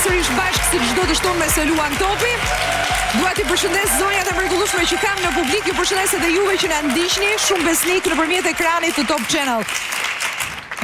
sërish bashkë si çdo të shtunë me S'e Luan Topi. Dua t'i përshëndes zonjat e mrekullueshme që kam në publik, ju përshëndes edhe juve që na ndiqni shumë besnik nëpërmjet ekranit të Top Channel.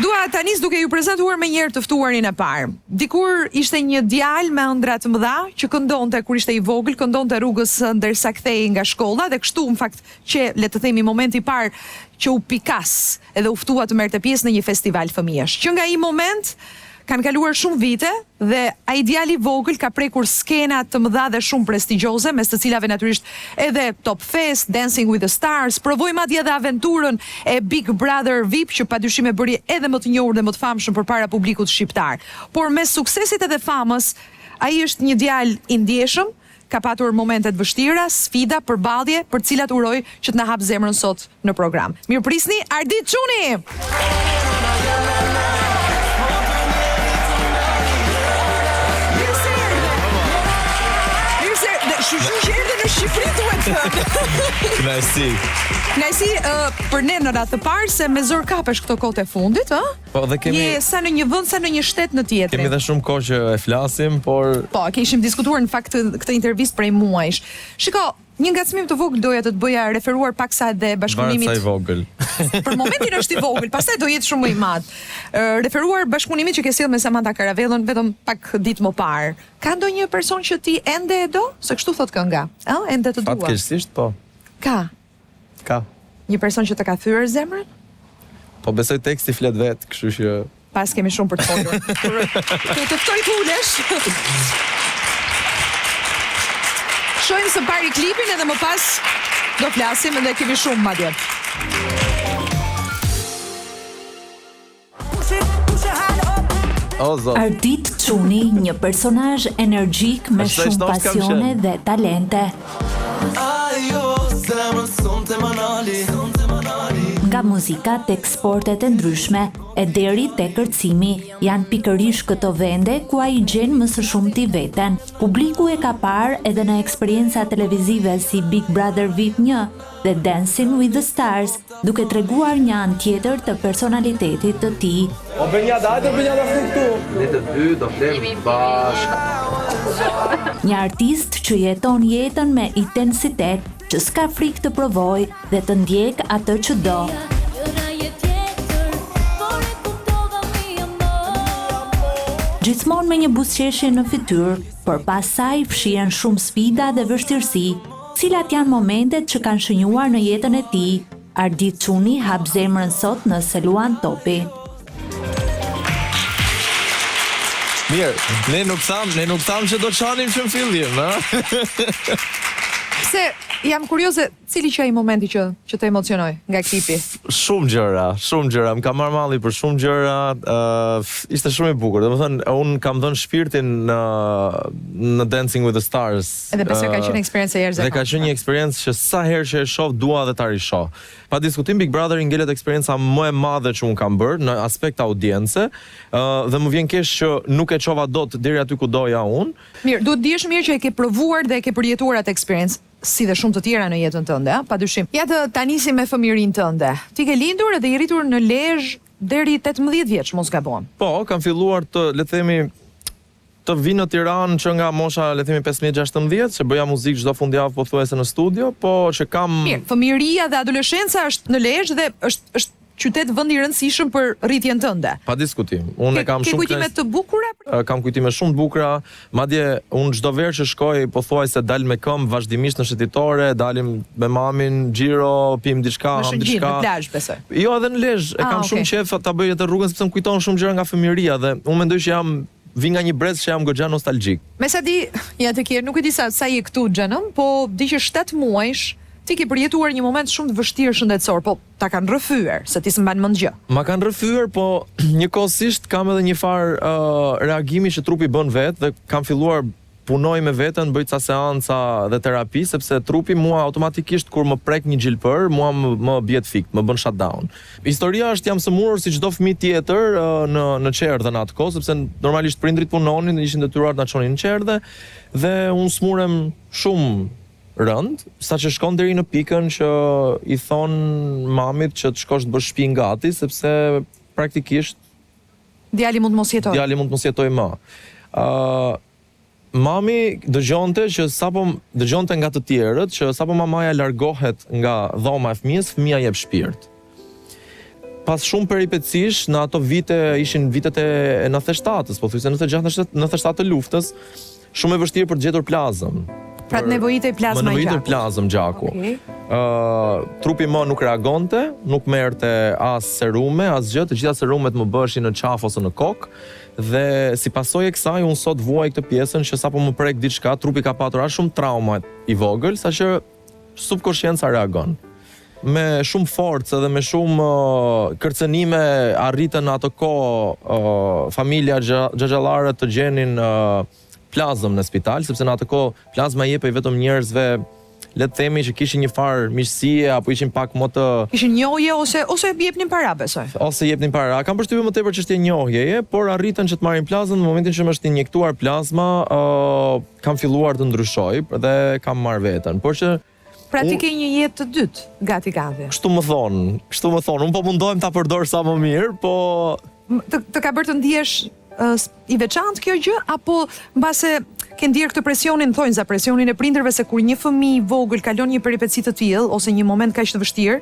Dua ta nis duke ju prezantuar menjëherë të ftuarin e parë. Dikur ishte një djalë me ëndrra të mëdha që këndonte kur ishte i vogël, këndonte rrugës ndërsa kthehej nga shkolla dhe kështu në fakt qe le të themi momenti i parë që u pikas edhe u ftua të merrte pjesë në një festival fëmijësh. Që nga ai moment kanë kaluar shumë vite dhe ai djalë i vogël ka prekur skena të mëdha dhe shumë prestigjioze, mes të cilave natyrisht edhe Top Fest, Dancing with the Stars, provoi madje edhe aventurën e Big Brother VIP që padyshim e bëri edhe më të njohur dhe më të famshëm përpara publikut shqiptar. Por mes suksesit edhe famës, ai është një djalë i ndjeshëm, Ka patur momente të vështira, sfida, përballje, për të cilat uroj që të na hapë zemrën sot në program. Mirëprisni Ardit Çuni! Mirë se erdhe. Mirë se erdhe. Shyqyr që erdhe në Shqipëri duhet thënë. Kënaqësi. Kënaqësi uh, për ne në radhë të parë se me zor kapesh këto kohët e fundit, ë? Po dhe kemi Je sa në një vend, sa në një shtet në tjetrin. Kemi dhe shumë kohë që e flasim, por Po, e kishim diskutuar në fakt këtë intervistë prej muajsh. Shiko, një ngacmim të vogël doja të të bëja referuar paksa edhe bashkëpunimit. Varet sa i vogël. Për momentin është i vogël, pastaj do jetë shumë më i madh. Referuar bashkëpunimit që ke sjellë me Samanta Karavellën vetëm pak ditë më parë. Ka ndonjë person që ti ende e do? Se kështu thotë kënga, ë, ende të dua. Fatkeqësisht po. Ka. Ka. Një person që të ka thyer zemrën? Po besoj teksti flet vetë, kështu që Pas kemi shumë për të folur. Të të ftoj të ulesh. Shohim së pari klipin edhe më pas do flasim dhe kemi shumë madje. O zot. Ardit Çuni, një personazh energjik me shumë pasione dhe talente. Nga muzika tek sportet e ndryshme e deri te kërcimi, janë pikërisht këto vende ku ai gjen më së shumti veten. Publiku e ka parë edhe në eksperienca televizive si Big Brother VIP 1 dhe Dancing with the Stars, duke treguar një anë tjetër të personalitetit të tij. O Benjada, hajde Benjada fli këtu. Ne të dy do flemë bashkë. Një artist që jeton jetën me intensitet, që s'ka frikë të provojë dhe të ndjekë atë që do. Gjithmonë me një buzëqeshje në fytyrë, por pas saj fshihen shumë sfida dhe vështirësi. Cilat janë momentet që kanë shënjuar në jetën e tij? Ardit Çuni hap zemrën sot në S'e Luan Topi. Mirë, ne nuk thamë, ne nuk thamë që do qanim që në fillim, ë? Pse jam kurioze, cili qe ai momenti që që të emocionoi nga klipi? Shumë gjëra, shumë gjëra, më ka marrë malli për shumë gjëra, ë ishte shumë e bukur. Domethënë, unë kam dhënë shpirtin në në Dancing with the Stars Edhe besoj ka qenë eksperiencë e jashtëzakonshme. Dhe ka qenë një eksperiencë që sa herë që e shoh dua edhe ta rishoh. Pa diskutim Big Brother i ngelet eksperienca më e madhe që unë kam bërë në aspekt audience, ë dhe më vjen keq që nuk e çova dot deri aty ku doja unë. Mirë, duhet të dihesh mirë që e ke provuar dhe e ke përjetuar atë eksperiencë, si dhe shumë të tjera në jetën tënde, ë, padyshim. Ja të ta nisim me fëmijërinë tënde. Ti ke lindur edhe je rritur në Lezhë deri 18 vjeç, mos gabohem. Po, kam filluar të, le të themi, Të vij në Tiranë që nga mosha le të themi 15 16, se bëja muzikë çdo fundjavë pothuajse në studio, po që kam Mirë, fëmijëria dhe adoleshenca është në Lezhë dhe është është qytet vend i rëndësishëm për rritjen tënde. Pa diskutim. Unë e kam shumë Ke kujtime të bukura? Kam kujtime shumë të bukura, madje unë çdo verë që shkoj pothuajse dal me këmbë vazhdimisht në shëtitore, dalim me mamin xhiro, pim diçka, ham diçka. Në Shëngjin, në plazh besoj. Jo, edhe në Lezhë, e kam shumë qejf ta bëj atë rrugën sepse më kujton shumë gjëra nga fëmijëria dhe unë mendoj që jam Vij nga një brez që jam goxha nostalgjik. Me sa di, ja të ke, nuk e di sa sa je këtu xhanëm, po di që 7 muajsh ti ke përjetuar një moment shumë të vështirë shëndetësor, po ta kanë rrëfyer, se ti s'mban mend gjë. Ma kanë rrëfyer, po njëkohësisht kam edhe një farë uh, reagimi që trupi bën vetë dhe kam filluar punoj me veten, bëj ca seanca dhe terapi, sepse trupi mua automatikisht kur më prek një gjilpër, mua më, më bie të fikt, më bën shutdown. Historia është jam sëmurur si çdo fëmijë tjetër në në çerdhe në atë kohë, sepse normalisht prindërit punonin dhe ishin detyruar të na çonin në çerdhe dhe unë sëmurem shumë rënd, saqë shkon deri në pikën që i thonë mamit që të shkosh të bësh shtëpinë gati, sepse praktikisht djali mund të mos jetojë. Djali mund të mos jetojë më. Ë uh, Mami dëgjonte që sapo dëgjonte nga të tjerët që sapo mamaja largohet nga dhoma e fëmijës, fëmija jep shpirt. Pas shumë peripecish, në ato vite ishin vitet e 97-ës, pothuajse 96, 97 të luftës, shumë e vështirë për të gjetur plazëm. Pra të nevojitej plazma gjaku. Më nevojitej plazëm gjaku. Okay. Uh, trupi më nuk reagonte, nuk merrte as serume, asgjë, të gjitha serumet më bëheshin në qafë ose në kokë. Dhe si pasojë e kësaj unë sot vuaj këtë pjesën që sapo më prek diçka, trupi ka patur aq shumë trauma i vogël, saqë subkoshienca reagon. Me shumë forcë dhe me shumë uh, kërcënime arritën në atë kohë uh, familja xhaxhallarët të gjenin uh, plazëm në spital, sepse në atë kohë plazma jepej vetëm njerëzve le të themi që kishin një farë miqësie apo ishin pak më të Kishin njohje ose ose jepnin para besoj. Ose jepnin para. Kam përshtypjen më tepër çështje njohjeje, por arritën që të marrin plazmën në momentin që më është injektuar plazma, ë uh, kam filluar të ndryshoj dhe kam marrë veten. Por që Pra ti ke një jetë të dytë, gati gati. Kështu më thonë, kështu më thonë. Unë po mundohem ta përdor sa më mirë, po të, të ka bërë të ndihesh uh, i veçantë kjo gjë apo mbase ke ndier këtë presionin, thonjëza presionin e prindërve se kur një fëmijë i vogël kalon një peripeci të tillë ose një moment kaq të vështirë,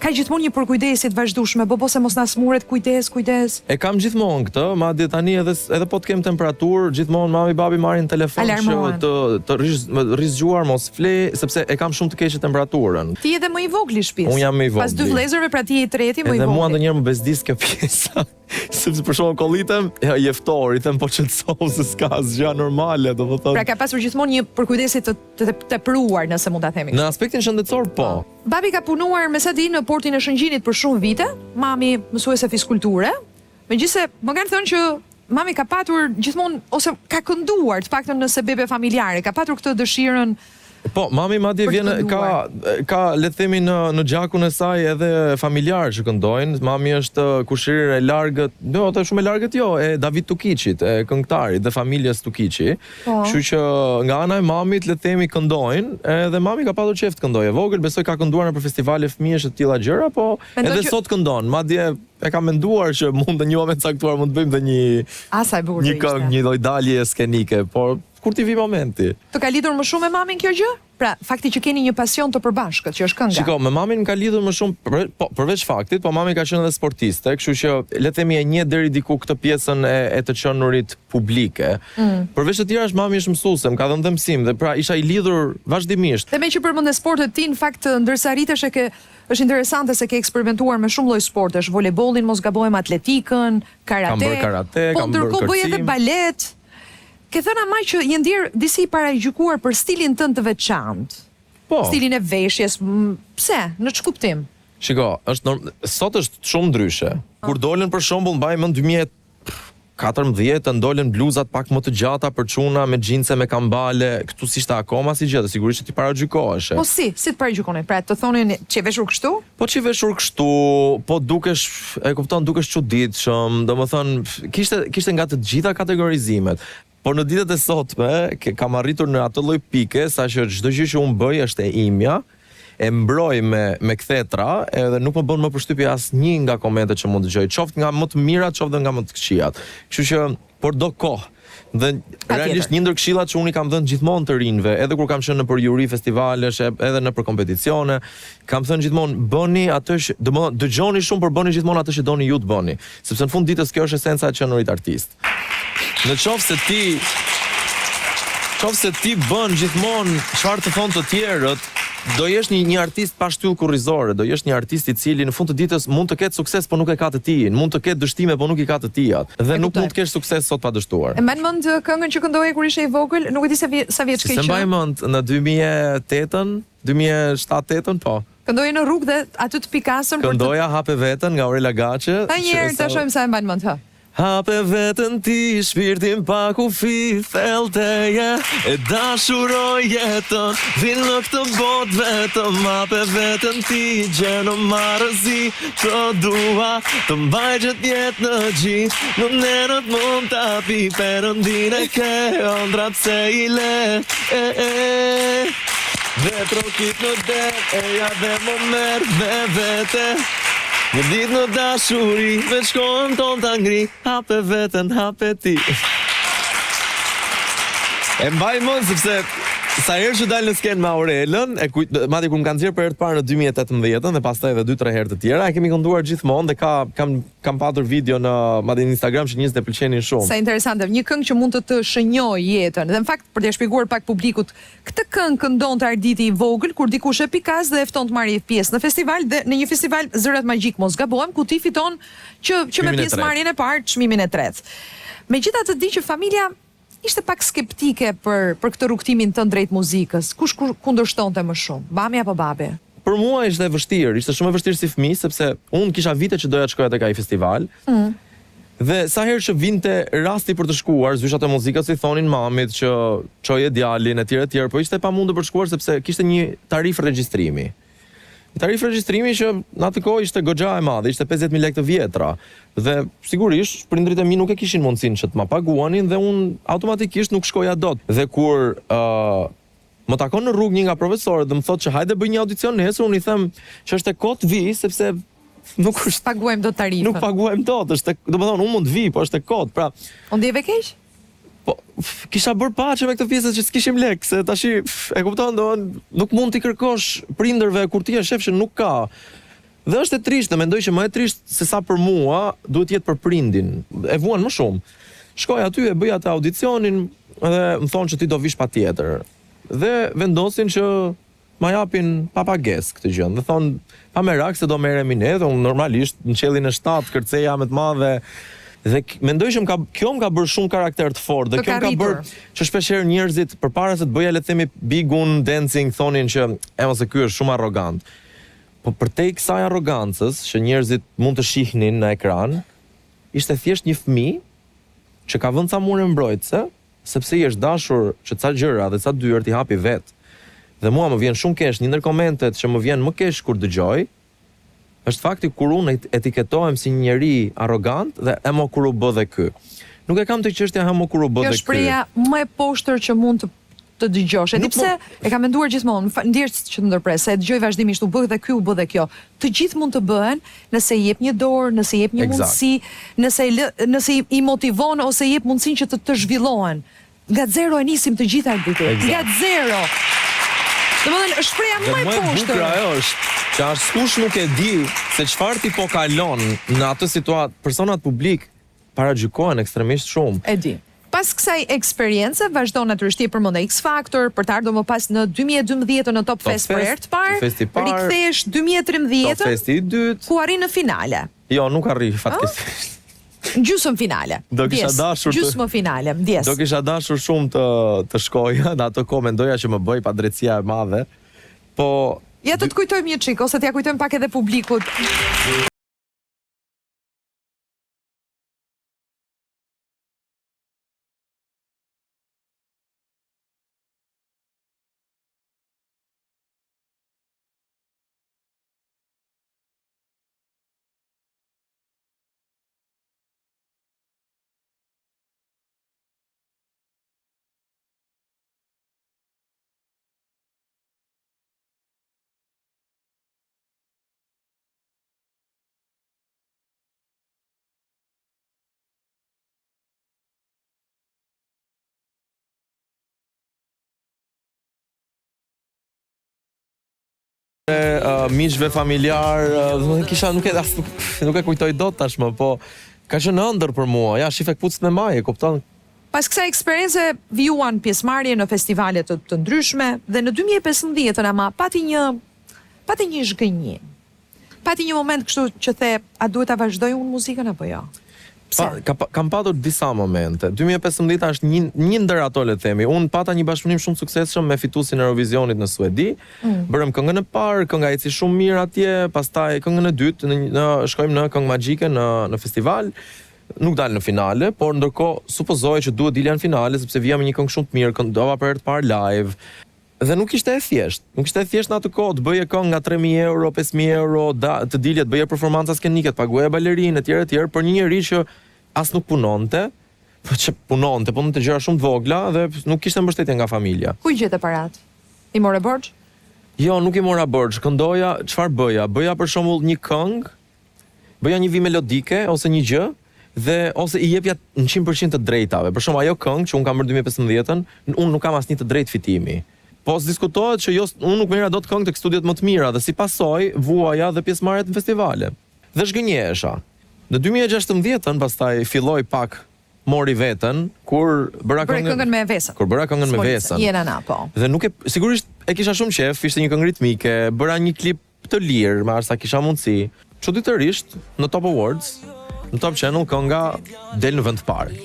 ka gjithmonë një përkujdesje të vazhdueshme, bo bo se mos na smuret, kujdes, kujdes. E kam gjithmonë këtë, madje tani edhe edhe po të kem temperaturë, gjithmonë mami babi marrin telefon që të të rrish rri zgjuar mos fle, sepse e kam shumë të keqe temperaturën. Ti je dhe më i vogli i shtëpisë. Unë jam më i vogli. Pas dy vëllezërve, pra ti je i treti më i vogli. Edhe mua ndonjëherë më bezdis kjo pjesa. Sepse për shembull kollitem, ja, je ftohur, i them po qetësohu se s'ka asgjë normale, domethënë. Pra ka pasur gjithmonë një përkujdesje të të tepruar, nëse mund ta themi. Në aspektin shëndetësor po. Babi ka punuar me sa di në portin e Shëngjinit për shumë vite, mami mësuese fiskulture. Megjithëse më kanë thënë që mami ka patur gjithmonë ose ka kënduar, të paktën në sebebe familjare, ka patur këtë dëshirën Po, mami madje vjen ka ka le të themi në në gjakun e saj edhe familjarë që këndojnë. Mami është kushërirë e largët, jo, atë shumë e largët jo, e David Tukiçit, e këngëtarit dhe familjes Tukiçi. Po. Kështu që nga ana e mamit le të themi këndojnë, edhe mami ka patur qejf të këndojë. E vogël besoj ka kënduar nëpër festivale fëmijësh e të tilla gjëra, po Mendoj edhe që... sot këndon. Madje e kam menduar që mund në një moment caktuar mund të bëjmë dhe një A sa e bukur një këngë, një lloj dalje skenike, por Kur t'i vijë momenti. Të ka lidhur më shumë me mamin kjo gjë? Pra, fakti që keni një pasion të përbashkët, që është kënga. Shiko, me mamin më ka lidhur më shumë, për, po, përveç faktit, po mami ka qenë edhe sportiste, kështu që le të themi e njeh deri diku këtë pjesën e, e të qenurit publike. Mm. Përveç të tjerash mami është mësuese, më ka dhënë dhe mësim dhe pra isha i lidhur vazhdimisht. Dhe meqë përmende sportet ti në fakt ndërsa rritesh e ke është interesante se ke eksperimentuar me shumë lloj sportesh, volejbollin, mos gabohem, atletikën, karate. Kam bërë karate, po kam bërë kërcim. Po ndërkohë bëj edhe balet. Ke thënë ama që je ndjerë disi i paragjykuar për stilin tënd të veçantë. Po. Stilin e veshjes, pse? Në ç'kuptim? Shiko, është norm... sot është shumë ndryshe. Kur dolën për shembull, mbaj mend 2014-ën dolën bluzat pak më të gjata për çuna me xhinse me kambale, këtu s'ishte akoma si gjë dhe sigurisht që ti paragjykoheshe. Po si? Si të paragjykonin? Pra të thonin ç'je veshur kështu? Po ç'je veshur kështu, po dukesh, e kupton, dukesh çuditshëm, domethënë, kishte kishte nga të gjitha kategorizimet. Por në ditët e sotme, ke, kam arritur në atë lloj pike, saqë çdo gjë që unë bëj është e imja, e mbroj me me kthetra, edhe nuk më bën më përshtypje asnjë nga komentet që mund të dëgjoj, qoftë nga më të mirat, qoftë dhe nga më të këqijat. Kështu që por do kohë. Dhe realisht një ndër këshillat që unë i kam dhënë gjithmonë të rinjve, edhe kur kam qenë nëpër juri festivalesh, edhe nëpër kompeticione, kam thënë gjithmonë bëni atë që, domethënë dëgjoni shumë, por bëni gjithmonë atë që doni ju të bëni, sepse në fund ditës kjo është esenca e qenurit artist. Në qoftë se ti qoftë se ti bën gjithmonë çfarë të thonë të tjerët, do jesh një një artist pa shtyllë kurrizore, do jesh një artist i cili në fund të ditës mund të ketë sukses, po nuk e ka të tijin, mund të ketë dështime, po nuk i ka të tijat. Dhe nuk mund të kesh sukses sot pa dështuar. E mban mend këngën që këndoje kur ishe i vogël? Nuk e di se sa vjeç ke qenë. Si s'e mbaj mend, në 2008-ën, 2007-8-ën, po. Këndoje në rrugë dhe aty të pikasën për të Këndoja Hape veten nga Aurela Gaçe. Ha një herë ta shohim sa e mban mend, hë. Hape veten ti, shpirtin pa kufi, thellë teje, e dashuro jetën, vin në këtë botë vetëm, hape veten ti, gjer në marrëzi, të dua, të mbaj gjithë jetë në gji, në enët mund ta pi, perëndinë e ke, ëndrrat pse i le, e e. Dhe trokit në derë, eja dhe më merr me vete Një ditë në dashuri, veç kohën tonë ta ngri Hape veten, hape ti. E mbaj mend sepse sa herë që dal në skenë me Aurelën, e kujt, madje kur më kanë nxjerrë për herë të parë në 2018-ën dhe pastaj edhe 2-3 herë të tjera, e kemi kënduar gjithmonë dhe ka kam kam patur video në madje në Instagram që njerëzit e pëlqenin shumë. Sa interesante, një këngë që mund të të shënjojë jetën. Dhe në fakt për t'ia shpjeguar pak publikut, këtë këngë këndonte Arditi i vogël kur dikush e pikas dhe e fton të marrë pjesë në festival dhe në një festival Zërat Magjikë mos gabohem ku ti fiton që që me pjesëmarrjen e parë çmimin e tretë. Megjithatë di që familja ishte pak skeptike për për këtë rrugëtimin tënd drejt muzikës. Kush kundërshtonte më shumë, mami apo babi? Për mua ishte e vështirë, ishte shumë e vështirë si fëmijë sepse unë kisha vite që doja të shkoja tek ai festival. Mm. Dhe sa herë që vinte rasti për të shkuar, zyshat e muzikës i thonin mamit që çoje djalin etj etj, po ishte e pamundur për të shkuar sepse kishte një tarifë regjistrimi. Një tarifë regjistrimi që në atë kohë ishte goxha e madhe, ishte 50.000 lekë të vjetra. Dhe sigurisht prindërit e mi nuk e kishin mundësinë që të ma paguanin dhe unë automatikisht nuk shkoja dot. Dhe kur uh, më takon në rrugë një nga profesorët dhe më thotë që hajde bëj një audicion nesër, unë i them që është e kotë vij sepse nuk është paguajmë dot tarifën. Nuk paguajmë dot, është domethënë unë mund të vij, po është e kotë. Pra, u ndjeve keq? Po, kisha bërë paqe me këtë pjesë që s'kishim lek, se tashi, e kupton, domethënë, nuk mund t'i kërkosh prindërve kur ti e shef që nuk ka. Dhe është e trishtë, dhe mendoj që më e trishtë se sa për mua, duhet të jetë për prindin. E vuan më shumë. Shkoj aty e bëj atë audicionin dhe më thonë që ti do vish patjetër. Dhe vendosin që ma japin pa pagesë këtë gjë. Dhe thonë, pa merak se do merremi ne, dhe unë normalisht në qiellin e 7 kërceja me të madhe dhe mendoj që më ka kjo më ka bërë shumë karakter të fortë dhe kjo më ka bërë që shpesh herë njerëzit përpara se të bëja le të themi bigun dancing thonin që e mos e ky është shumë arrogant. Po përtej kësaj arrogancës që njerëzit mund të shihnin në ekran, ishte thjesht një fëmijë që ka vënë ca mure mbrojtëse sepse i është dashur që ca gjëra dhe ca dyer t'i hapi vetë. Dhe mua më vjen shumë keq, një ndër komentet që më vjen më keq kur dëgjoj, është fakti kur unë etiketohem si një njeri arrogant dhe e mo kur u bë dhe ky. Nuk e kam tek çështja e mo kur u bë dhe ky. Kjo shprehja më e poshtër që mund të të dëgjosh. E di pse e kam menduar gjithmonë, ndjesë që të ndërpres, se e dëgjoj vazhdimisht u bë dhe ky u bë dhe kjo. Të gjithë mund të bëhen nëse i jep një dorë, nëse i jep një mundësi, nëse i lë, nëse i, i motivon ose i jep mundësinë që të të zhvillohen. Nga zero e nisim të gjitha Arditi. Nga zero. Domethënë është shprehja më e poshtër. Dhe më e bukur ajo është që askush nuk e di se çfarë ti po kalon në atë situatë. Personat publikë paragjykohen ekstremisht shumë. E di. Pas kësaj eksperience vazhdon natyrisht ti e përmende X Factor, për të ardhur më pas në 2012 në Top Fest për herë të parë, rikthehesh 2013 Top Festi i dytë, ku arrin në finale. Jo, nuk arrij fatkeqësisht. Në gjysmë finale. Do kisha dashur të gjysmë finale, ndjesë. Do kisha dashur shumë të të shkoja, në atë kohë mendoja që më bëhej padrejtësia e madhe. Po Ja të të kujtojmë një çik ose t'ia kujtojmë pak edhe publikut. Miqve familjar, domethënë kisha nuk e as nuk, nuk e kujtoj dot tashmë, po ka qenë ëndërr për mua. Ja, shife këpucët me maje, kupton? Pas kësaj eksperience vijuan pjesëmarrje në festivale të, të ndryshme dhe në 2015-ën ama pati një pati një zhgënjim. Pati një moment kështu që the, a duhet ta vazhdoj unë muzikën apo jo? Pse? Pa, ka, kam patur disa momente. 2015 është një një ndër ato le të themi. Unë pata një bashkëpunim shumë të suksesshëm me fituesin e Eurovisionit në Suedi. Mm. Bërëm këngën e parë, kënga eci shumë mirë atje, pastaj këngën e dytë në, në shkojmë në këngë magjike në në festival. Nuk dal në finale, por ndërkohë supozohej që duhet dilja në finale sepse vija me një këngë shumë të mirë, këndova për herë të parë live. Dhe nuk ishte e thjeshtë. Nuk ishte e thjeshtë në atë kohë të bëje këngë nga 3000 euro, 5000 euro, da, të dilje të bëje performanca skenike, të paguaje balerinë etj etj për një njeri që as nuk punonte, po që punonte, punonte gjëra shumë të vogla dhe nuk kishte mbështetje nga familja. Ku i gjete paratë? I more borxh? Jo, nuk i mora borxh. Këndoja, çfarë bëja? Bëja për shembull një këngë, bëja një vijë melodike ose një gjë. Dhe ose i jepja në 100% të drejtave. Për shembull, ajo këngë që unë kam bërë 2015-ën, unë nuk kam asnjë të drejtë fitimi. Po s'diskutohet që jo, unë nuk merrja dot këngë tek studiot më të mira dhe si pasojë vuaja dhe pjesëmarrjet në festivale. Dhe zhgënjehesha. Në 2016-ën pastaj filloi pak mori veten kur bëra këngën këngën me Vesën. Kur bëra këngën me Vesën. Jena na, po. Dhe nuk e sigurisht e kisha shumë qejf, ishte një këngë ritmike, bëra një klip të lirë, me aq sa kisha mundësi. Çuditërisht, në Top Awards, në Top Channel kënga del në vend të parë.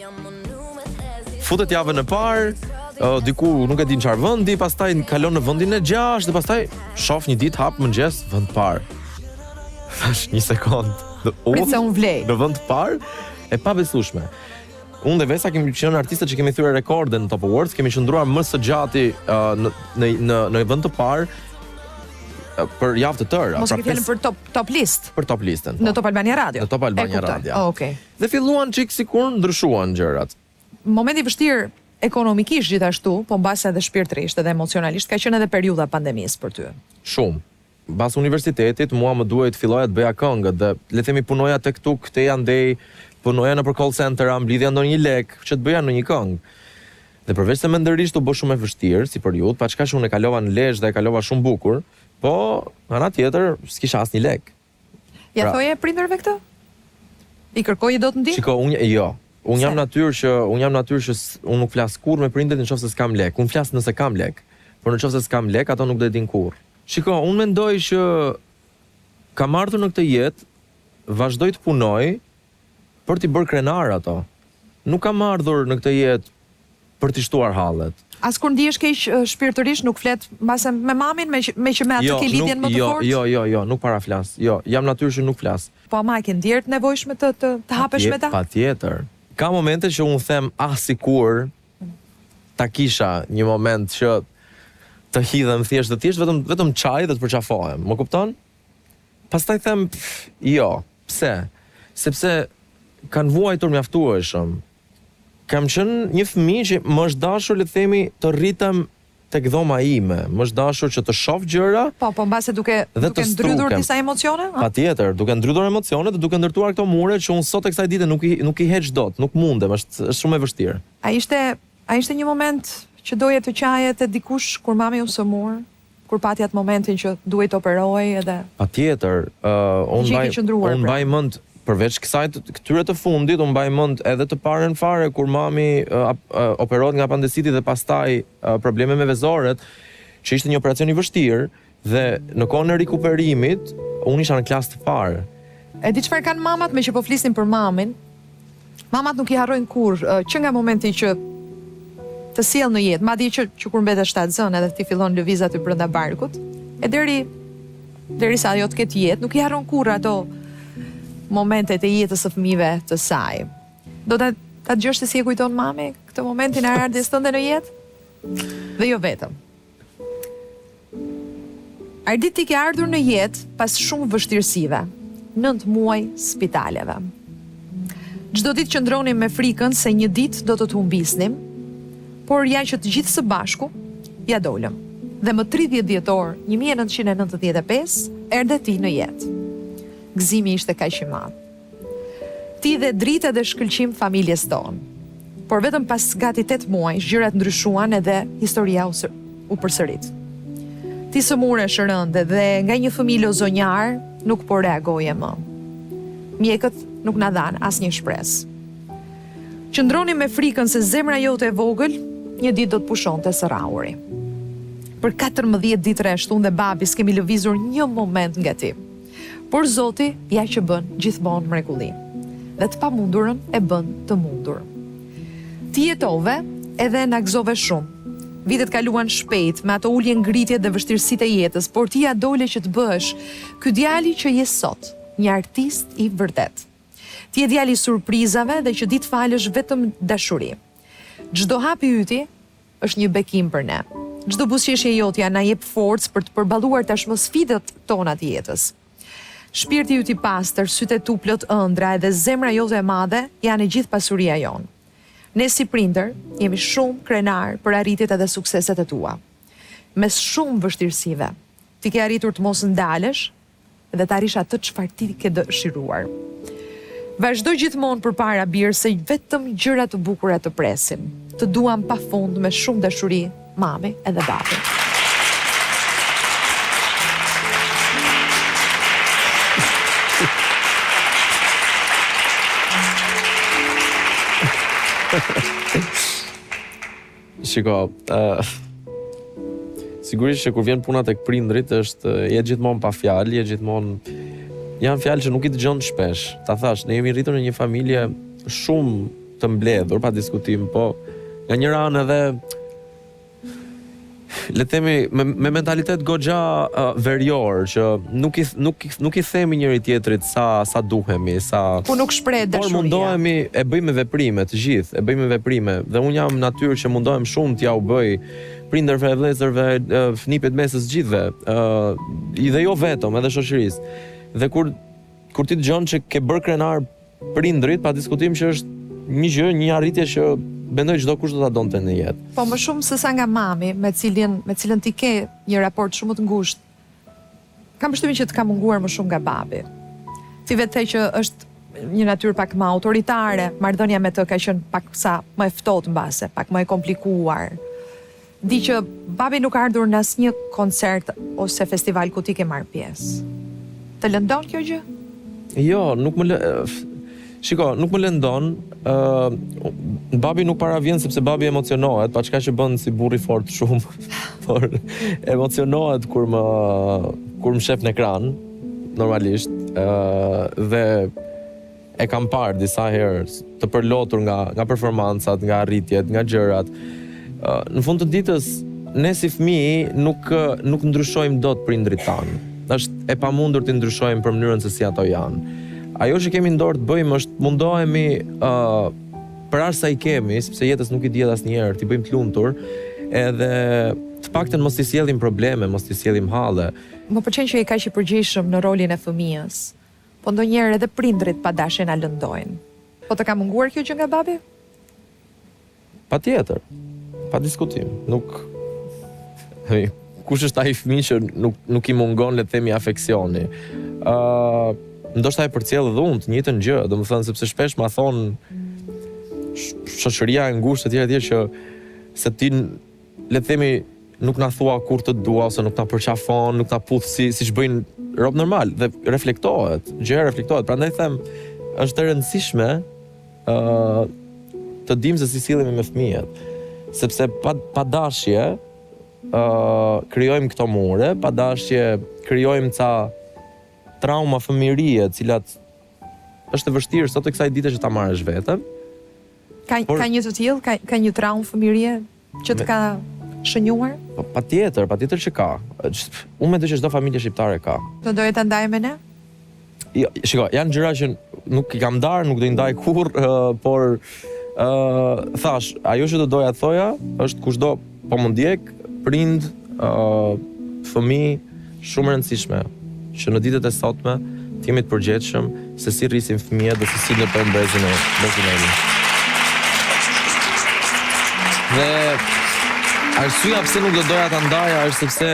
Futet javën e parë, diku nuk e di në çfarë vendi, pastaj kalon në vendin e 6 dhe pastaj shoh një ditë hap mëngjes vend të parë. Thash një sekond. Prit se unë vlej. Në vend të parë, e pabesueshme. Unë dhe Vesa kemi qenë artistët që kemi thyer rekorde në Top Awards, kemi qëndruar më së gjati uh, në në në në vend të parë për javë të tëra. Mos e pra ke fjalën për top top list. Për top listën. Po. Në Top Albania Radio. Në Top Albania Radio. Oh, okay. Dhe filluan çik sikur ndryshuan gjërat. Momenti i vështirë ekonomikisht gjithashtu, po mbase edhe shpirtërisht edhe emocionalisht ka qenë edhe periudha e pandemisë për ty. Shumë. Mbas universitetit mua më duhej të filloja të bëja këngët dhe le të themi punoja tek tuk këtej andej, punoja nëpër call center-a, mblidhja ndonjë lek që të bëja ndonjë këngë. Dhe përveç se mendërisht u bë shumë e vështirë si periudhë, paçka që unë e kalova në Lezhë dhe e kalova shumë bukur, po nga ana tjetër s'kisha asnjë lek. Ja pra, thoje prindërve këtë? I kërkoje dot ndihmë? Shiko, unë jo. Unë jam natyrë që unë jam natyrë që unë nuk flas kurrë me prindërit në qoftë se s'kam lek. Unë flas nëse kam lek. Por në qoftë se s'kam lek, ato nuk do e dinë kurrë. Shiko, unë mendoj që kam ardhur në këtë jetë, vazhdoj të punoj për t'i bërë krenar ato. Nuk kam ardhur në këtë jetë për t'i shtuar hallet. As kur ndihesh keq shpirtërisht nuk flet mbase me mamin, me që me që me atë jo, ke lidhjen më të jo, fortë? Jo, jo, jo, nuk para flas. Jo, jam natyrë që nuk flas. Po ama e ke ndjerë të nevojshme të të të hapesh me ta? Patjetër. Ka momente që unë them ah sikur ta kisha një moment që të hidhem thjesht dhe thjesht vetëm vetëm qaj dhe të përqafohem. Më kupton? Pastaj them pff, jo. Pse? Sepse kanë vuajtur mjaftueshëm. Kam qenë një fëmijë që më është dashur le të themi të rritem tek dhoma ime, më është dashur që të shoh gjëra. Po, po mbase duke duke ndrydhur disa emocione, ëh? Patjetër, duke ndrydhur emocione dhe duke ndërtuar këto mure që unë sot e kësaj dite nuk i nuk i heq dot, nuk mundem, është është shumë e vështirë. A ishte a ishte një moment që doje të qaje te dikush kur mami u sëmur? Kur pati atë momentin që duhej të operohej edhe Patjetër, ë unë mbaj unë pra. mbaj mend përveç kësaj këtyre të fundit, unë mbaj mend edhe të parën fare kur mami operohet nga apandesiti dhe pastaj probleme me vezoret, që ishte një operacion i vështirë dhe në kohën e rikuperimit unë isha në klasë të parë. E di çfarë kanë mamat meqë po flisnim për mamin? Mamat nuk i harrojnë kurrë, që nga momenti që të sjell në jetë, madje që që kur mbetesh shtatzënë edhe ti fillon lëviz aty brenda barkut, e deri derisa ajo të ketë jetë, nuk i harron kurrë ato momentet e jetës së fëmijëve të saj. Do ta ta dëgjosh se si e kujton mami këtë momentin e ardhjes tënde në jetë? Dhe jo vetëm. Ardit ti ke ardhur në jetë pas shumë vështirësive, 9 muaj spitaleve. Çdo ditë qëndronim me frikën se një ditë do të të humbisnim, por ja që të gjithë së bashku ia dolëm. Dhe më 30 dhjetor 1995 erdhe ti në jetë. Gëzimi ishte kaq i madh. Ti i dhe dritë edhe shkëlqim familjes tonë. Por vetëm pas gati 8 muajsh gjërat ndryshuan edhe historia u, u përsërit. Ti sëmuresh rëndë dhe nga një fëmijë lozonjar nuk po reagoje më. Mjekët nuk na dhanë asnjë shpresë. Qëndronim me frikën se zemra jote e vogël një ditë do të pushonte së rrahuri. Për 14 ditë rresht unë dhe babi s'kemi lëvizur një moment nga ti. Por Zoti ja që bën gjithmonë mrekulli dhe të pamundurën e bën të mundur. Ti jetove edhe na gëzove shumë. Vitet kaluan shpejt me ato ulje ngritjet dhe vështirësitë e jetës, por ti ia dole që të bëhesh ky djali që je sot, një artist i vërtetë. Ti je djali i surprizave dhe që di të falësh vetëm dashuri. Çdo hap i yti është një bekim për ne. Çdo buzëqeshje jotja na jep forcë për të përballuar tashmë sfidat tona të jetës. Shpirti yt i pastër, sytë e tu plot ëndrra edhe zemra jote e madhe janë e gjithë pasuria jonë. Ne si prindër jemi shumë krenarë për arritjet edhe sukseset e tua. Mes shumë vështirësive, ti ke arritur të mos ndalesh dhe të arrish atë çfarë ti ke dëshiruar. Vazhdo gjithmonë përpara bir se vetëm gjëra të bukura të presin. Të duam pafund me shumë dashuri mami edhe babi. Shiko, uh, sigurisht që kur vjen puna tek prindrit është je gjithmonë pa fjalë, je gjithmonë janë fjalë që nuk i dëgjon shpesh. Ta thash, ne jemi rritur në një familje shumë të mbledhur, pa diskutim, po nga njëra anë edhe le të themi me, me mentalitet goxha uh, verior që nuk i nuk nuk i themi njëri tjetrit sa sa duhemi, sa ku nuk shprehet dashuria. Por mundohemi e bëjmë me veprime të gjithë, e bëjmë me veprime dhe un jam natyrë që mundohem shumë t'jua bëj prindërve, vëllezërve, uh, nipit mesës gjithëve, ë uh, dhe jo vetëm, edhe shoqërisë. Dhe kur kur ti dëgjon që ke bërë krenar Prindërit, pa diskutim që është një gjë, një arritje që mendoj çdokush do ta donte në jetë. Po më shumë se sa nga mami, me cilin me cilën ti ke një raport shumë më të ngushtë. Kam përshtypjen që të ka munguar më shumë nga babi. Ti vetë the që është një natyrë pak më autoritare, marrëdhënia me të ka qenë pak sa më e ftohtë mbase, pak më e komplikuar. Di që babi nuk ka ardhur në asnjë koncert ose festival ku ti ke marrë pjesë. Të lëndon kjo gjë? Jo, nuk më lë... Shiko, nuk më lëndon, ë babi nuk para vjen sepse babi emocionohet, paçka që bën si burrë i fortë shumë, por emocionohet kur më kur më shef në ekran, normalisht, ë dhe E kam parë disa herë të përlotur nga nga performancat, nga arritjet, nga gjërat. Në fund të ditës, ne si fëmijë nuk nuk ndryshojmë dot prindërit tanë. Është e pamundur t'i ndryshojmë për mënyrën se si ato janë. Ajo që kemi në dorë të bëjmë është mundohemi ë për aq sa i kemi, sepse jetës nuk i dihet asnjëherë, t'i bëjmë të lumtur, edhe të paktën mos t'i sjellim probleme, mos t'i sjellim halle. Më pëlqen që je kaq i përgjegjshëm në rolin e fëmijës. Po ndonjëherë edhe prindërit pa dashje na lëndojnë. Po të ka munguar kjo gjë nga babi? Patjetër. Pa diskutim. Nuk kush është ai fëmijë që nuk nuk i mungon le të themi afeksioni. Ë uh, ndoshta e përcjell edhe unë të njëjtën gjë, domethënë sepse shpesh ma thonë shoqëria e ngushtë etj etj që se ti le të themi nuk na thua kurrë të dua ose nuk na përqafon, nuk na puth si siç bëjnë robt normal dhe reflektohet, gjëja reflektohet. Prandaj them është e rëndësishme ë uh, të dimë se si sillemi me fëmijët, sepse pa pa dashje ë uh, krijojmë këto mure, pa dashje krijojmë ca trauma fëmijërie, të cilat është e vështirë sot e kësaj dite që ta marrësh veten. Ka Por, ka një të tillë, ka ka një traumë fëmijërie që të ka shënjuar? Po patjetër, patjetër që ka. Unë mendoj që çdo familje shqiptare ka. Do doje ta ndaje me ne? Jo, shiko, janë gjëra që nuk i kam ndarë, nuk do i ndaj kurrë, uh, por ë uh, thash, ajo që do doja të thoja është kushdo po më ndjek, prind, ë uh, fëmijë, Shumë e rëndësishme që në ditët e sotme të jemi të përgjegjshëm se si rrisim fëmijët dhe se si ndërtojmë brezin e brezin e ri. Dhe arsyeja pse nuk do doja ta ndaja është sepse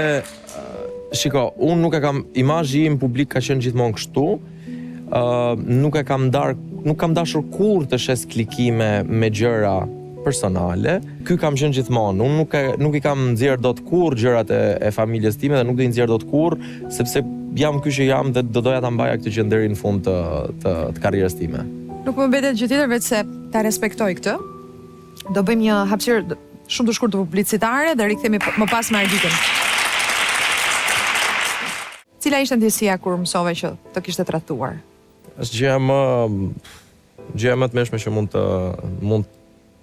shiko, unë nuk e kam imazhi im publik ka qenë gjithmonë kështu. Ë uh, nuk e kam ndar, nuk kam dashur kurrë të shes klikime me gjëra personale. Ky kam qenë gjithmonë. Unë nuk e nuk i kam nxjerr dot kurrë gjërat e, e familjes time dhe nuk do i nxjerr dot kurrë, sepse jam ky që jam dhe do doja ta mbaja këtë gjë deri në fund të të, të karrierës time. Nuk më mbetet gjë tjetër veçse ta respektoj këtë. Do bëjmë një hapësirë shumë të shkurtër publicitare dhe rikthehemi më pas me Arditin. Cila ishte ndjesia kur mësove që të kishte tradhtuar? Është gjëja më gjëja më e tmerrshme që mund të mund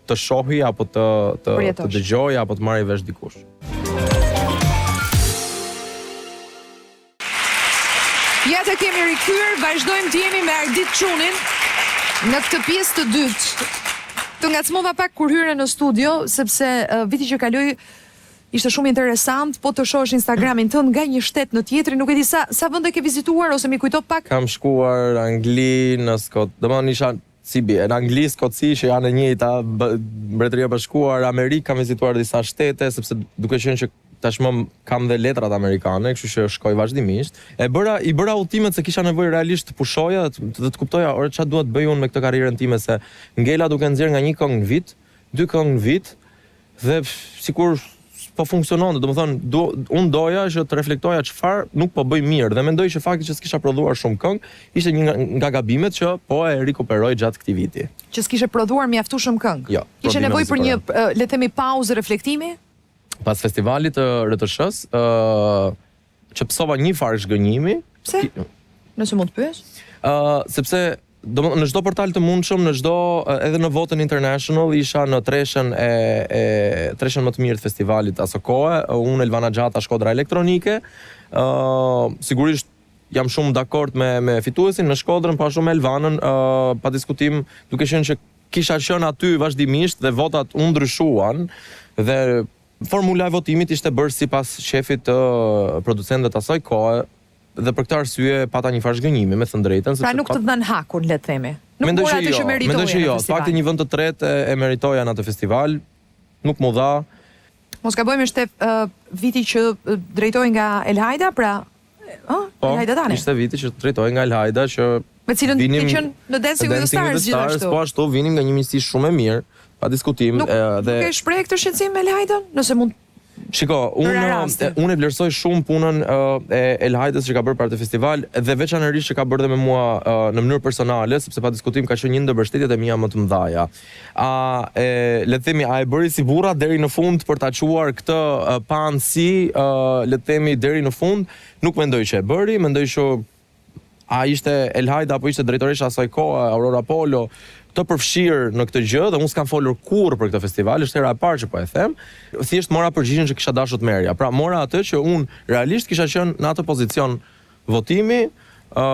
të shohi apo të të të dëgjojë apo të marrë vesh dikush. Ja të kemi rikthyer, vazhdojmë të jemi me Ardit Çunin në këtë pjesë të dytë. Të ngacmova pak kur hyre në studio, sepse uh, viti që kaloi Ishte shumë interesant, po të shohësh Instagramin tënd nga një shtet në tjetrin, nuk e di sa sa vende ke vizituar ose m'i kujto pak? Kam shkuar Angli, në Skot, domethënë isha si bie, në Angli, Skoci që janë e njëjta, Mbretëria e Bashkuar, Amerikë kam vizituar disa shtete sepse duke qenë që Tashmë kam dhe letrat amerikane, kështu që shkoj vazhdimisht. E bëra, i bëra udhëtimet se kisha nevojë realisht të pushoja dhe të, dhe të kuptoja ore çfarë dua të bëj unë me këtë karrierën time se ngela duke nxjerrë nga një këngë në vit, dy këngë në vit dhe sikur s'po funksiononte, domethënë do, unë doja që të reflektoja çfarë nuk po bëj mirë dhe mendoj që fakti që s'kisha prodhuar shumë këngë ishte një nga, nga gabimet që po e rikuperoj gjatë këtij viti. Që s'kishe prodhuar mjaftueshëm këngë. Jo, Kishe prodhime nevojë për një, muzikore. le të themi, pauzë reflektimi? Pas festivalit të RTSH-së, ë që pësova një farë zhgënjimi. Pse? Nëse mund të pyes? Ë sepse domethënë në çdo portal të mundshëm, në çdo edhe në votën international isha në treshen e e treshen më të mirë të festivalit aso kohe, unë Elvana Gjata Shkodra Elektronike. Ë sigurisht jam shumë dakord me me fituesin, me Shkodrën, po ashtu me Elvanën, ë pa diskutim, duke qenë që kisha qenë aty vazhdimisht dhe votat u ndryshuan dhe formula e votimit ishte bërë sipas qefit të producentëve të asaj kohe dhe për këtë arsye pata një farë zhgënjimi, me thënë drejtën, Pra sepse nuk të dhanë hakun, le të themi. Nuk Mendoj mora që atë jo, që meritoje mendoj që në jo, të festival. paktën një vend të tretë e, e meritoja në atë festival, nuk m'u dha. Mos gabojmë ishte uh, viti që drejtohej nga Elhajda, pra ë, Po, Elhajda Dani. ishte viti që drejtohej nga Elhajda që Me cilën vinim ke qenë në Dancing with the Stars gjithashtu. Po ashtu vinim nga një miqësi shumë e mirë, pa diskutim, Nuk, e, dhe nuk e shpreh këtë shqetësim me Elhajdën, nëse mund Shiko, unë rastin. unë e vlerësoj shumë punën e Elhajdës që ka bërë për atë festival dhe veçanërisht që ka bërë dhe me mua në mënyrë personale, sepse pa diskutim ka qenë një ndër mbështetjet e mia më të mëdha. A e le të themi a e bëri si burra deri në fund për ta çuar këtë paanësi, le të themi deri në fund, nuk mendoj që e bëri, mendoj që a ishte Elhajda apo ishte drejtoresha asaj kohe, Aurora Polo, të përfshirë në këtë gjë dhe unë s'kam folur kurrë për këtë festival, është hera e parë që po e them. Thjesht mora përgjigjen që kisha dashur të merrja. Pra mora atë që unë realisht kisha qenë në atë pozicion votimi, ë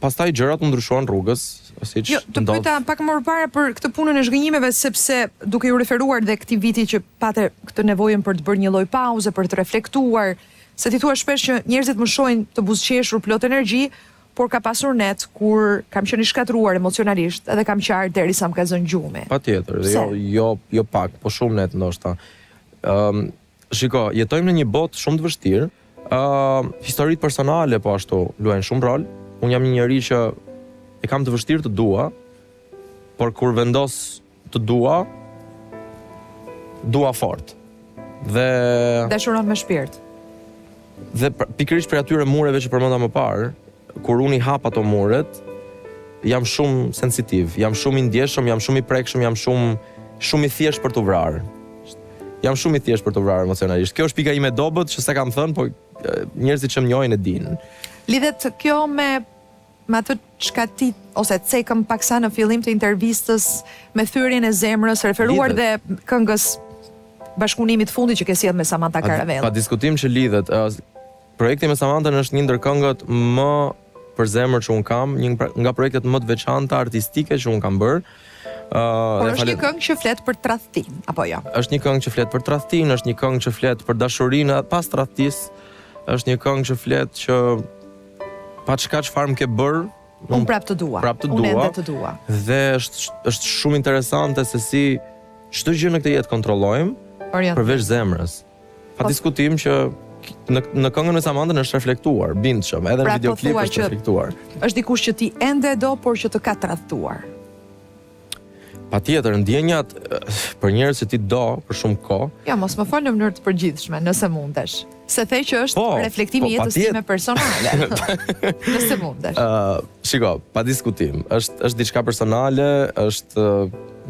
pastaj gjërat u ndryshuan rrugës, siç Jo, të ndodh. pyeta pak më përpara për këtë punën e zhgënjimeve sepse duke iu referuar dhe këtij viti që pate këtë nevojën për të bërë një lloj pauze, për të reflektuar, se ti thua shpesh që njerëzit më shohin të buzëqeshur plot energji, por ka pasur net kur kam qenë i shkatërruar emocionalisht edhe kam qarë derisa më ka zënë gjumi. Patjetër, dhe Pse? jo jo jo pak, po shumë net ndoshta. Ëm shiko, jetojmë në një botë shumë të vështirë. Ëm historitë personale po ashtu luajnë shumë rol. Unë jam një njeri që e kam të vështirë të dua, por kur vendos të dua, dua fort. Dhe Dashuron me shpirt. Dhe pikërisht prej atyre mureve që përmenda më parë, kur unë i hap ato muret, jam shumë sensitiv, jam shumë i ndjeshëm, jam shumë i prekshëm, jam shumë shumë i thjeshtë për t'u vrarë. Jam shumë i thjeshtë për t'u vrarë emocionalisht. Kjo është pika ime e dobët që s'e kam thënë, po njerëzit që më njohin e dinë. Lidhet kjo me me atë çka ti ose cekëm paksa në fillim të intervistës me thyerjen e zemrës, referuar dhe këngës bashkëpunimit të fundit që ke sjellë me Samantha Caravella. Pa diskutim që lidhet. Projekti me Samantha është një ndër këngët më për zemër që un kam, një nga projektet më të veçanta artistike që un kam bërë. Uh, Por është një këngë që flet për tradhtinë, apo jo? Është një këngë që flet për tradhtinë, është një këngë që flet për dashurinë pas tradhtisë, është një këngë që flet që pa çka çfarë më ke bërë, unë prap të dua. Prap të dua. Unë ende të dua. Dhe është është shumë interesante se si çdo gjë në këtë jetë kontrollojmë, përveç zemrës. Pa po, diskutim që në në këngën me Samantën është reflektuar bindshëm, edhe pra, në po videoklip është reflektuar. Është dikush që ti ende e do, por që të ka tradhtuar. Patjetër, ndjenjat për njerëz që ti do për shumë kohë. Jo, mos më fol në mënyrë të përgjithshme, nëse mundesh. Se the që është po, reflektimi po, i jetës time personale. nëse mundesh. Ë, uh, shiko, pa diskutim, është është diçka personale, është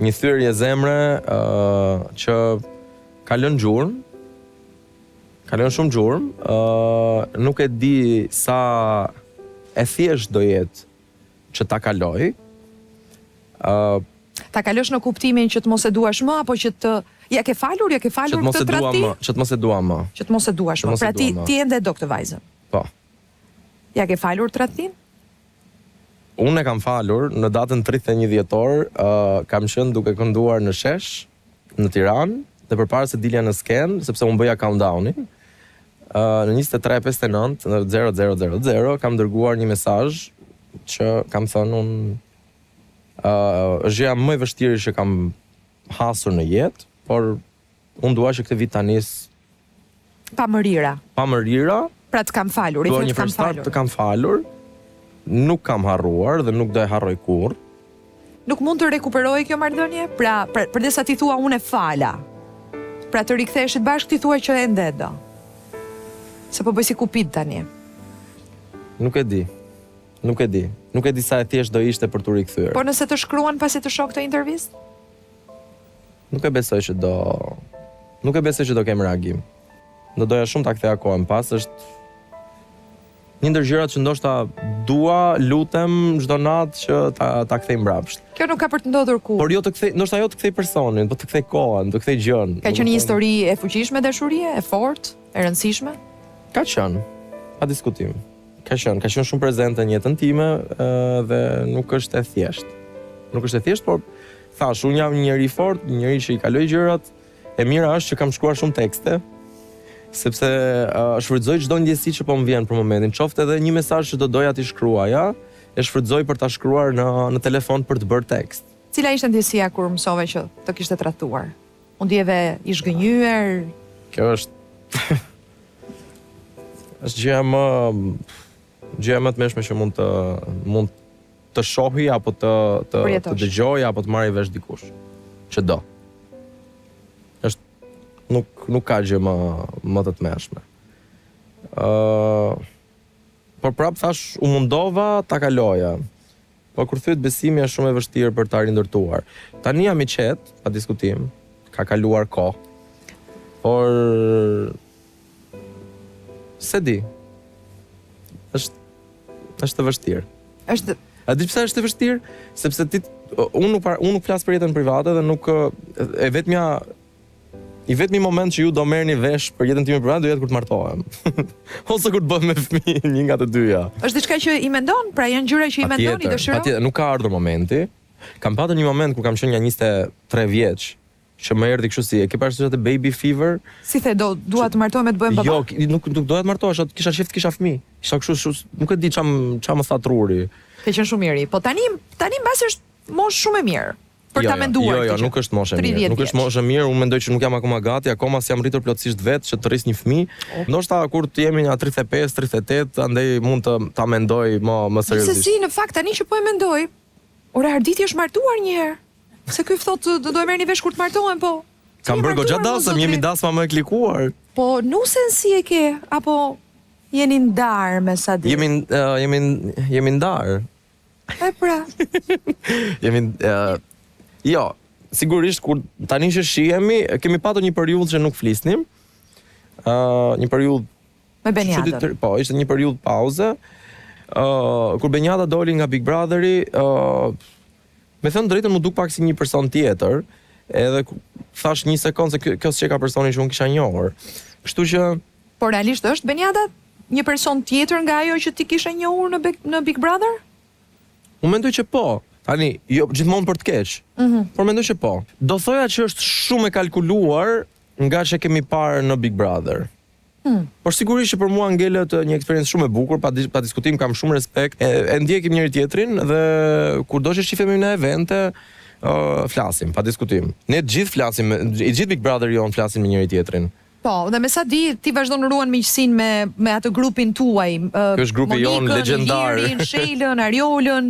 një thyerje zemre, ë uh, që ka lënë gjurmë. Ka lënë shumë gjurmë, ë uh, nuk e di sa e thjeshtë do jetë që ta kaloj. Ë uh, ta kalosh në kuptimin që të mos e duash më apo që të ja ke falur, ja ke falur këtë tradhti? Që të mos e dua më. Që të mos e duash më. Pra ti ti ende e do këtë vajzën. Po. Ja ke falur tradhtinë? Unë e kam falur në datën 31 dhjetor, uh, kam qenë duke kënduar në shesh në Tiranë dhe përpara se dilja në skenë, sepse unë bëja countdownin, uh, në 23:59 në 0000 kam dërguar një mesazh që kam thënë unë uh, është gjëja më e vështirë që kam hasur në jetë, por unë dua që këtë vit ta nis. Pa mërira. Pa mërira. Pra të kam falur, i the të kam falur. Të kam falur. Nuk kam harruar dhe nuk do e harroj kurrë. Nuk mund të rekuperohej kjo marrëdhënie? Pra, pra përderisa ti thua unë e fala. Pra të riktheheshit bashkë ti thua që ende e do. Se po bëj si Kupid tani. Nuk e di. Nuk e di. Nuk e di sa e thjeshtë do ishte për t'u rikthyer. Po nëse të shkruan pasi të shohë këtë intervistë? Nuk e besoj që do Nuk e besoj që do kem reagim. Do doja shumë ta ktheja kohën pas, është një ndër gjërat që ndoshta dua, lutem çdo natë që ta ta kthej mbrapsht. Kjo nuk ka për të ndodhur kurrë. Por jo të kthej, ndoshta jo të kthej personin, po të kthej kohën, të kthej gjënë. Ka qenë një histori e fuqishme dashurie, e fortë, e rëndësishme? Ka qenë, pa diskutim. Ka qenë, ka qenë shumë prezente në jetën time dhe nuk është e thjeshtë. Nuk është e thjeshtë, por thashë, unë jam një njeri i fortë, një njeri që i kaloj gjërat. E mira është që kam shkruar shumë tekste, sepse uh, shfrytëzoj çdo ndjesi që po më vjen për momentin, qoftë edhe një mesazh që do doja t'i shkruaja, e shfrytëzoj për ta shkruar në në telefon për të bërë tekst. Cila ishte ndjesia kur mësove që të kishte tradhtuar? U ndjeve i zhgënjyer? Kjo është është gjëja më gjëja më e tmerrshme që mund të mund të shohi apo të të të dëgjojë apo të marrë vesh dikush që do. Është nuk nuk ka gjë më më të tmerrshme. Ë uh, por prap thashë u mundova ta kaloja. Po kur thyhet besimi është shumë e vështirë për ta rindërtuar. Tani jam i qetë, pa diskutim, ka kaluar kohë. Por s'e di. Është është e vështirë. Është A di pse është e vështirë? Sepse ti unë nuk unë nuk flas për jetën private dhe nuk e vetmja I vetmi moment që ju do merrni vesh për jetën time private do jetë kur të martohem. Ose kur të bëhem me fëmijë, një nga të dyja. Është diçka që i mendon, pra janë gjëra që i mendon, i dëshiron? Patjetër, nuk ka ardhur momenti. Kam patur një moment kur kam qenë nja 23 vjeç, që më erdhi kështu si, e ke parasysh atë baby fever? Si the, do dua të martohem e të bëhem baba? Jo, nuk nuk doja të martohesha, kisha qejf të kisha fëmijë. Isha kështu, kështu, nuk e di ça ça më tha truri. Ke qenë shumë i ri. Po tani tani mbase është moshë shumë e mirë. për jo, ta jo, menduar jo, jo, nuk është moshë e mirë. Nuk është moshë e mirë, unë mendoj që nuk jam akoma gati, akoma s'jam rritur plotësisht vetë që të rris një fëmijë. Oh. Ndoshta kur të jemi nja 35, 38, andej mund të ta mendoj më më seriozisht. Gjithsesi, në fakt tani që po e mendoj, ore Arditi është martuar një herë. Se ky thotë do do e merrni vesh kur të martohem, po. Kam bërë goxha dasëm, jemi dasma më e klikuar. Po nusen si e ke apo jeni ndarë me sa di? Jemi uh, jemi jemi ndarë. E pra. Jemi uh, jo, sigurisht kur tani që shihemi, kemi patur një periudhë që nuk flisnim. Ë, uh, një periudhë me Benjadën. Po, ishte një periudhë pauze. Ë, uh, kur Benjada doli nga Big Brotheri, ë uh, me thënë të drejtën m'u duk pak si një person tjetër, edhe thashë një sekond se kjo, kjo s'qenka personi që unë kisha njohur. Kështu që Po realisht është Benjada një person tjetër nga ajo që ti kishe njohur në Big, në Big Brother? Unë mendoj që po. Tani, jo gjithmonë për të keq. Mm -hmm. Por mendoj që po. Do thoja që është shumë e kalkuluar nga ç'e kemi parë në Big Brother. Mm. Por sigurisht që për mua ngelet një eksperiencë shumë e bukur, pa, pa diskutim kam shumë respekt. E, e ndjekim njëri tjetrin dhe kurdo që shifemi në evente, uh, flasim, pa diskutim. Ne të gjithë flasim, i gjithë Big Brother jonë flasim me njëri tjetrin. Po, dhe me sa di, ti vazhdon ruan miqësinë me me atë grupin tuaj, Ky është grupi jonë legjendar. Ilirin, Shelën, Ariolën,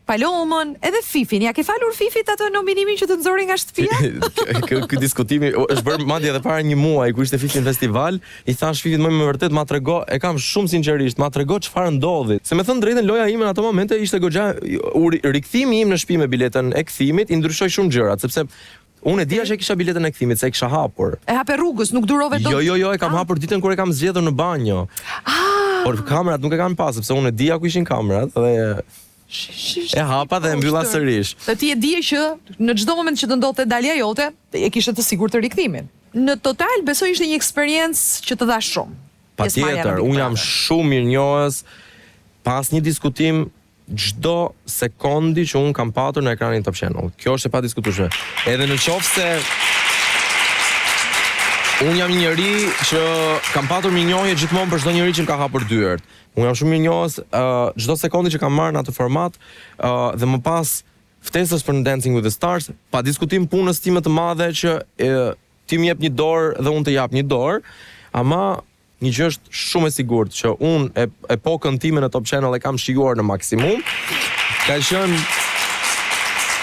Palomën, edhe Fifin. Ia ke falur Fifit atë nominimin që të nxori nga shtëpia? Ky ky diskutimi është bërë madje edhe para një muaji kur ishte Fifi në festival, i thashë Fifit më me vërtet ma trego, e kam shumë sinqerisht, ma trego çfarë ndodhi. Se me thënë të drejtën loja ime në ato momente ishte goxha rikthimi im në shtëpi me biletën e kthimit i ndryshoi shumë gjërat, sepse Unë e dija që e kisha biletën e kthimit, se e kisha hapur. E hape rrugës, nuk durove dot. Jo, jo, jo, e kam ah. hapur ditën kur e kam zgjedhur në banjo. Ah. Por kamerat nuk e kanë pa, sepse unë e dija ku ishin kamerat dhe e hapa dhe e mbylla sërish. Dhe ti e dije që në çdo moment që të ndodhte dalja jote, e kishe të sigurt rikthimin. Në total besoj ishte një eksperiencë që të dha shumë. Patjetër, unë jam shumë mirënjohës pa asnjë diskutim çdo sekondi që unë kam patur në ekranin Top Channel. Kjo është e padiskutueshme. Edhe në qoftë se unë jam një njeri që kam patur mirënjohje gjithmonë për çdo njeri që më ka hapur dyert. Unë jam shumë mirënjohës uh, çdo sekondi që kam marrë në atë format uh, dhe më pas ftesës për në Dancing with the Stars, pa diskutim punës time të madhe që uh, Ti më jep një dorë dhe unë të jap një dorë. Ama një gjë është shumë e sigurt që unë e, epokën time në Top Channel e kam shijuar në maksimum. Ka qenë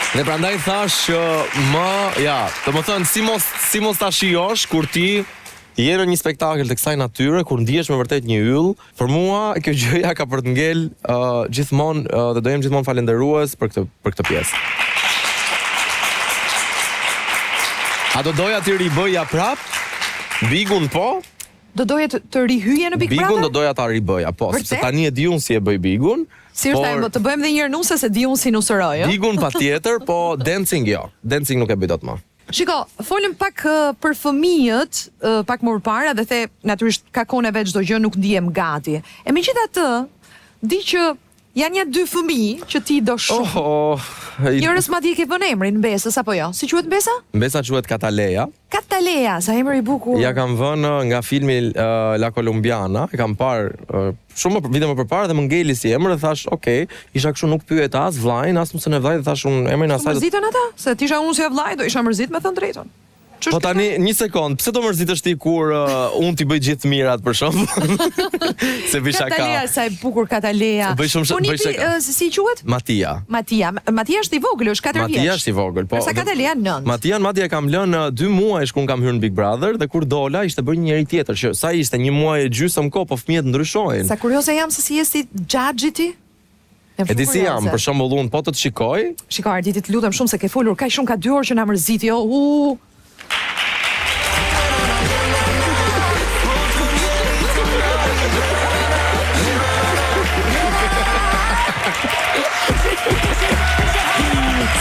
Dhe prandaj thash që më, ja, domethënë si mos si mos ta shijosh kur ti je në një spektakël të kësaj natyre kur ndihesh me vërtet një yll, për mua kjo gjëja ka për të ngel uh, gjithmonë uh, dhe do jem gjithmonë falënderues për këtë për këtë pjesë. A do doja t'i ribëja prap? Bigun po? Do doje të, të rihyje në Big Bigun Brother? do doja ta ribëja, po, Vërtet? sepse tani e di unë si e bëj Bigun. Si është ajo, të bëjmë dhe një herë nuse se di unë si nusëroj, ë? Bigun patjetër, po dancing jo. Dancing nuk e bëj dot më. Shiko, folëm pak për fëmijët pak më përpara dhe the natyrisht ka kohën e vet çdo gjë, nuk ndihem gati. E megjithatë, di që janë nja dy fëmijë që ti i do shumë. Oh, oh, i... Njërës madje i ke vënë emrin mbesës apo jo? Si quhet mbesa? Mbesa quhet Katalea. Katalea, sa emër i bukur. Ja kam vënë nga filmi uh, La Colombiana, e kam parë uh, shumë më, vite më përpara dhe më ngeli si emër dhe thash, ok, isha kështu nuk pyeta as vllain, as nusen e vllait dhe thash unë emrin asaj. Do... Mërzitën ata? Se t'isha unë si vllai, do isha mërzit me thënë drejtën. Po tani një sekond, pse do mërzitesh ti kur uh, unë t'i bëj gjithë të mirat për shembull? Se bëj shaka. Katalea sa e bukur Katalea. Bëj shumë po bëj shaka. Uh, si quhet? Matia. Matia. Matia është i vogël, është 4 vjeç. Matia është i vogël, po. Sa Katalea 9. Matian madje e kam lënë 2 muajsh kur kam hyrë në Big Brother dhe kur dola ishte bërë një njeri tjetër që sa ishte një muaj e gjysmë kohë, po fëmijët ndryshojnë. Sa kurioze jam se si je si xhaxhi ti? E di si jam, për shembull unë po të të shikoj. Shiko Arditi, të lutem shumë se ke folur kaq shumë ka dy orë që na mërziti, jo. U.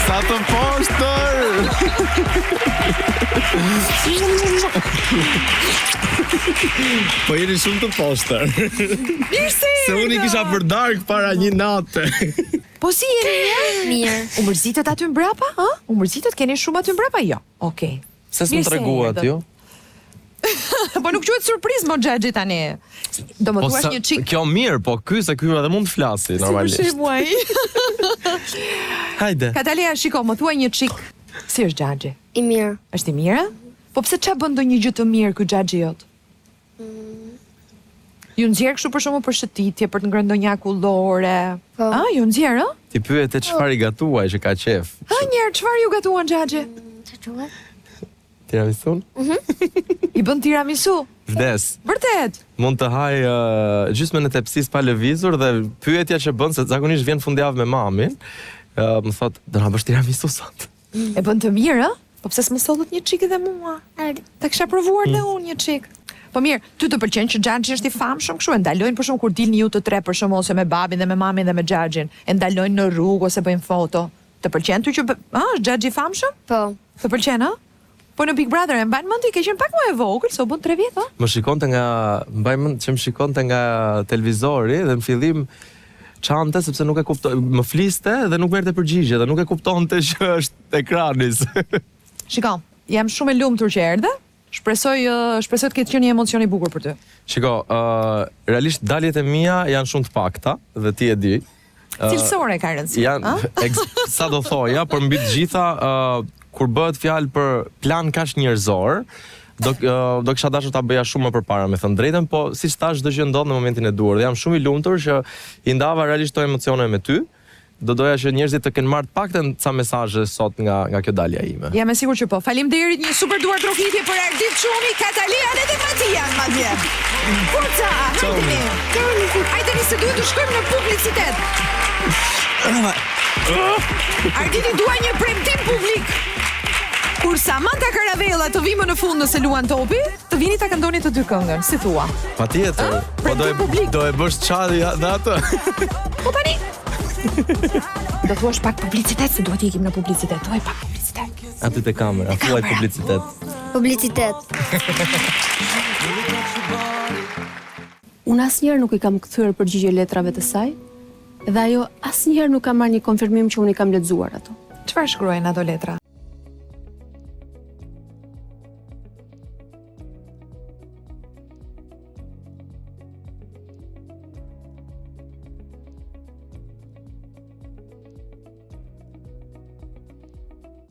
Sa të poshtër! Po jeni shumë të poshtër. Mirë se Se unë i kisha për darkë para një nate. Po si jeni mirë? Mirë. U mërzitët aty mbrapa, ë? U mërzitët, keni shumë aty mbrapa? Jo. Okej. Se s'më treguat ju? Po nuk quhet surprizë mo xhaxhi tani. Do më po thuash një çik. Kjo mirë, po ky se ky edhe mund të flasi normalisht. Si për ai. Hajde. Katalea, shiko, më thuaj një çik. Si është xhaxhi? I mirë. Është i mirë? Po pse ça bën ndonjë gjë të mirë ky xhaxhi jot? Ju nxjerr kështu për shembull për shëtitje, për të ngrënë ndonjë akullore. Po. A, ju nxjerr, ë? Ti pyete çfarë i gatuaj që ka qejf. Ha një herë çfarë ju gatuan xhaxhi? Mm, çfarë quhet? Tiramisu? Mhm. I bën tiramisu. Vdes. Vërtet. Mund të haj uh, gjysmën e tepsisë pa lëvizur dhe pyetja që bën se zakonisht vjen fundjavë me mamin, uh, më thot, do na bësh tiramisu sot. E bën të mirë, ë? Po pse s'më sollët një çik edhe mua? Ta kisha provuar dhe mm. unë një çik. Po mirë, ty të pëlqen që xhaxhi është i famshëm kështu e ndalojnë për shembull kur dilni ju të tre për shembull ose me babin dhe me mamin dhe me xhaxhin, e ndalojnë në rrugë ose bëjnë foto. Të pëlqen ty që ë është xhaxhi i famshëm? Po. Të pëlqen, ë? Po në Big Brother e mban mend ti ke qenë pak më e vogël, se u bën 3 vjet, ë? Më shikonte nga, mbaj mend që më shikonte nga televizori dhe në fillim qante sepse nuk e kuptoi, më fliste dhe nuk merrte përgjigje dhe nuk e kuptonte që është ekrani. Shiko, jam shumë e lumtur që erdhe. Shpresoj shpresoj të ketë qenë një emocion i bukur për ty. Shiko, ë realisht daljet e mia janë shumë të pakta dhe ti e di. Cilësore ka rëndësi. Janë, sa do thoja, por mbi të gjitha ë kur bëhet fjalë për plan kaq njerëzor, do do kisha dashur ta bëja shumë më përpara, me thënë drejtën, po siç thash çdo gjë ndodh në momentin e duhur dhe jam shumë i lumtur që i ndava realisht këto emocione me ty. Do doja që njerëzit të kenë marrë të paktën ca mesazhe sot nga nga kjo dalja ime. Jam e sigurt që po. Faleminderit, një super duartrokitje për Ardit Çuni, Katalian edhe Matian madje. Forca, hajdeni. Hajdeni se duhet të shkojmë në publicitet. Arditi dua një premtim publik. Kur Samantha Karavella të vijë më në fund në S'e Luan Topi, të vini ta këndoni të dy këngën, si thua? Patjetër. Po do e do e bësh çadi dhe atë. Po tani Do thuash pak publicitet se duhet të ikim në publicitet. Thuaj pak publicitet. Aty te kamera, thuaj publicitet. Publicitet. Unë asnjëherë nuk i kam kthyer përgjigje letrave të saj dhe ajo asnjëherë nuk ka marrë një konfirmim që unë i kam lexuar ato. Çfarë shkruajnë ato letra?